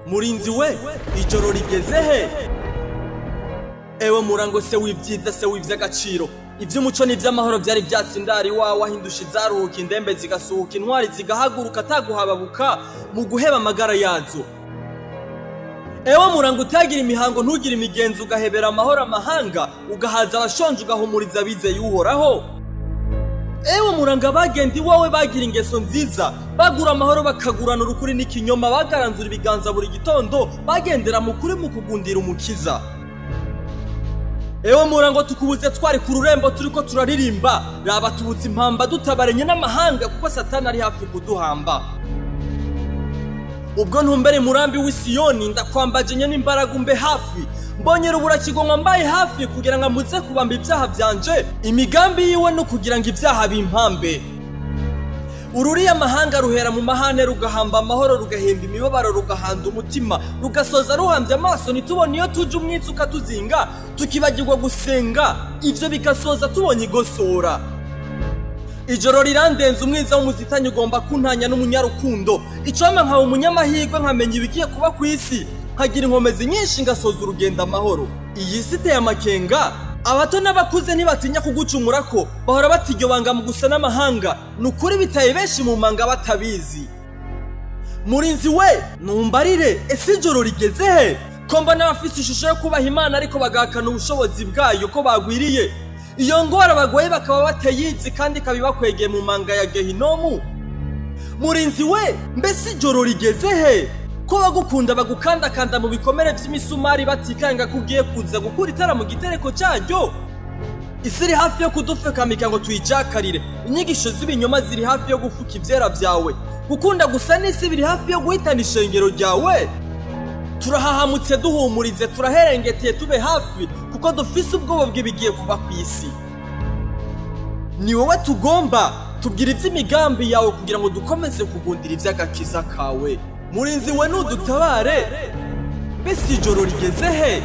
Murinzi we, ijoro rigeze he? Ewe murango se w'ibyiza, se w'ivy'agaciro, ivy'umuco n'ivy'amahoro vyari vyatsindari wawe, ahindusha izaruhuka, indembe zigasuhuka, intwari zigahaguruka ataguhababuka mu guheba amagara yazo. Ewe murango utagira imihango, ntugira imigenzo, ugahebera amahoro amahanga, ugahaza abashonje, ugahumuriza abizeye Uhoraho. Ewe muranga bagenda iwawe bagira ingeso nziza, bagura amahoro bakagurana urukuri n'ikinyoma, bagaranzura ibiganza buri gitondo, bagendera mu kuri mu kugundira umukiza. Ewe murango tukubuze twari ku rurembo turiko turaririmba, raba tubuze impamba dutabarenye n'amahanga, kuko Satani ari hafi kuduhamba. Ubwo ntumbere murambi w'Isiyoni, ndakwambaje nye n'imbaraga umbe hafi, mbonyera uburakigomwa mbaye hafi, kugira ngo amuze kubamba ibyaha byanje, imigambi yiwe no kugira ngo ibyaha bimpambe. Ururiye amahanga ruhera mu mahane, rugahamba amahoro, rugahemba imibabaro, rugahanda umutima, rugasoza ruhambye amaso, ntitubone iyo tuje umwitsi ukatuzinga, tukibagirwa gusenga, ivyo bikasoza tubonye igosora. Ijoro rirandenze, umwiza w'umuzitanye ugomba kuntanya n'umunyarukundo. Icompa nkaba umunyamahirwe, nkamenya ibigiye kuba ku isi, nkagira inkomezi nyinshi, ngasoza urugendo amahoro. Iyi si iteye amakenga, abato n'abakuze ntibatinya kugucumurako, bahora batiryobanga mu gusa n'amahanga, ni ukuri bitaye benshi mu manga batabizi. Murinzi we, numbarire, ese ijoro rigeze he? Ko mbona abafise ishusho yo kubaha Imana ariko bagahakana ubushobozi bwayo ko bagwiriye, iyo ngwara bagoye bakaba batayizi kandi ikabibakwegeye mu manga ya Gehinomu. Murinzi we, mbese ijoro rigeze he? Ko bagukunda bagukandakanda mu bikomere vy'imisumari, batikanga ko ugiye kuza gukura itara mu gitereko caryo. Isi iri hafi yo kudupfukamika ngo tuyijakarire, inyigisho z'ibinyoma ziri hafi yo gufuka ivyera vyawe, gukunda gusa n'isi biri hafi yo guhitana ishengero ryawe. Turahahamutse duhumurize, turaherengeteye tube hafi, kuko dufise ubwoba bw'ibigiye kuba ku isi. Ni wowe tugomba, tubwira ivy'imigambi yawe kugira ngo dukomeze kugundira ivy'agakiza kawe. Murinzi we, nudutabare, mbese ijoro rigeze he?